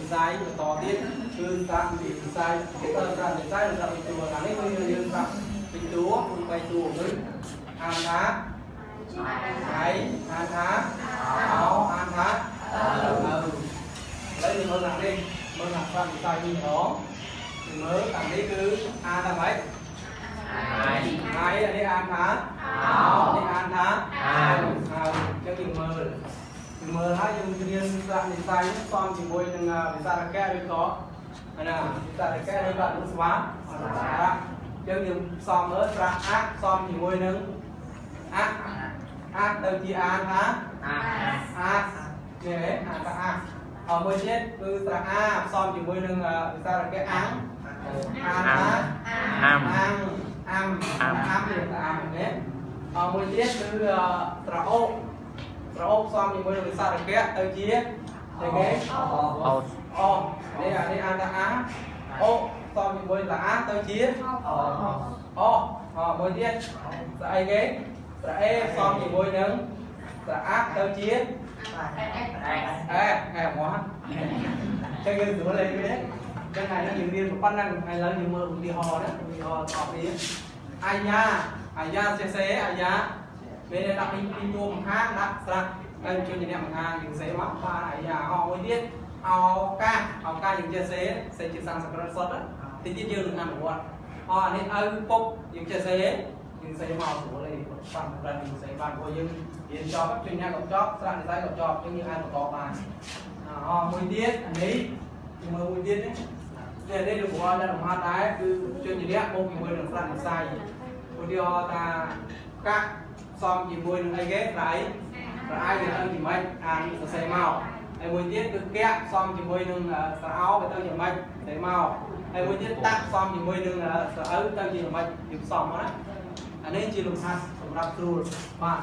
និស័យបន្តទៀតគឺស្រៈនិស័យទៅស្រៈនិស័យនិងស្រៈពីតួខាងនេះគឺយើងស្រៈពីតួគឺបីតួគឺអានថាឯអានថាអោអានថាអើឥឡូវយើងមើលខាងនេះមើលខាងស្រៈនិស័យវិញម្ដងមើលខាងនេះគឺអានថាម៉េចអាយនេះអានថាអោនេះអានថាអើអញ្ចឹងយើងមើលហើយយើងរៀនស្រៈនិស័យផ្សំជាមួយនឹងវិសារកៈឬក៏ណាវិសារកៈឬក៏អនុស្វាស្រៈអញ្ចឹងយើងផ្សំមើលស្រៈអផ្សំជាមួយនឹងអអទៅជាអានថាអានេះអានថាអាអមួយទៀតគឺស្រៈអាផ្សំជាមួយនឹងវិសារកៈអាំងអានថាអាំអាំអាំអាំនេះអាំនេះអមួយទៀតគឺស្រៈអូស្រអូផ្សំជាមួយនឹងវិសារកៈទៅជាអីគេអូអូនេះអានេះអានថាអាអូផ្សំជាមួយស្រៈអាទៅជាអូអូមួយទៀតស្រៈអីគេស្រៈអេផ្សំជាមួយនឹងស្រៈអាទៅជាអេអេមកចឹងយើងស្រួលលេងទេចឹងថ្ងៃនេះយើងរៀនប៉ុណ្ណឹងឥឡូវយើងមើលឧទាហរណ៍ណាឧទាហរណ៍តគ្នាអាយ៉ាអាយ៉ាសេសេអាយ៉ាពេលដាក់ពីតួម្ខាងដាក់ស្រៈហើយជួយអ្នកម្ខាងយើងសេមកបាទអាយ៉ាអមួយទៀតអោកាអោកាយើងចេះសេសេជាសំស្ក្រឹតសុទ្ធតិចទៀតយើងនឹងអនុវត្តអអានេះឪពុកយើងចេះសេយើងសេមកស្រួលឯងសំស្ក្រឹតយើងសេបានព្រោះយើងរៀនចប់ជួយអ្នកក៏ចប់ស្រៈនិស័យក៏ចប់អញ្ចឹងយើងអាចបន្តបានអមួយទៀតអានេះមើលមួយទៀតនេះនេះលោកគ្រូដែលលំហាត់ដែរគឺជនរៈបូកជាមួយនឹងស្រៈនិស័យឧទាហរណ៍ថាកាក់ផ្សំជាមួយនឹងអីគេស្រ័យស្រ័យវាទៅជាម៉េចអានសរសេរមកហើយមួយទៀតគឺកៈផ្សំជាមួយនឹងស្រអោវាទៅជាម៉េចសរសេរមកហើយមួយទៀតតាក់ផ្សំជាមួយនឹងស្រឪទៅជាម៉េចយើងផ្សំមកណាអានេះជាលំហាត់សម្រាប់ស្រួលបាទ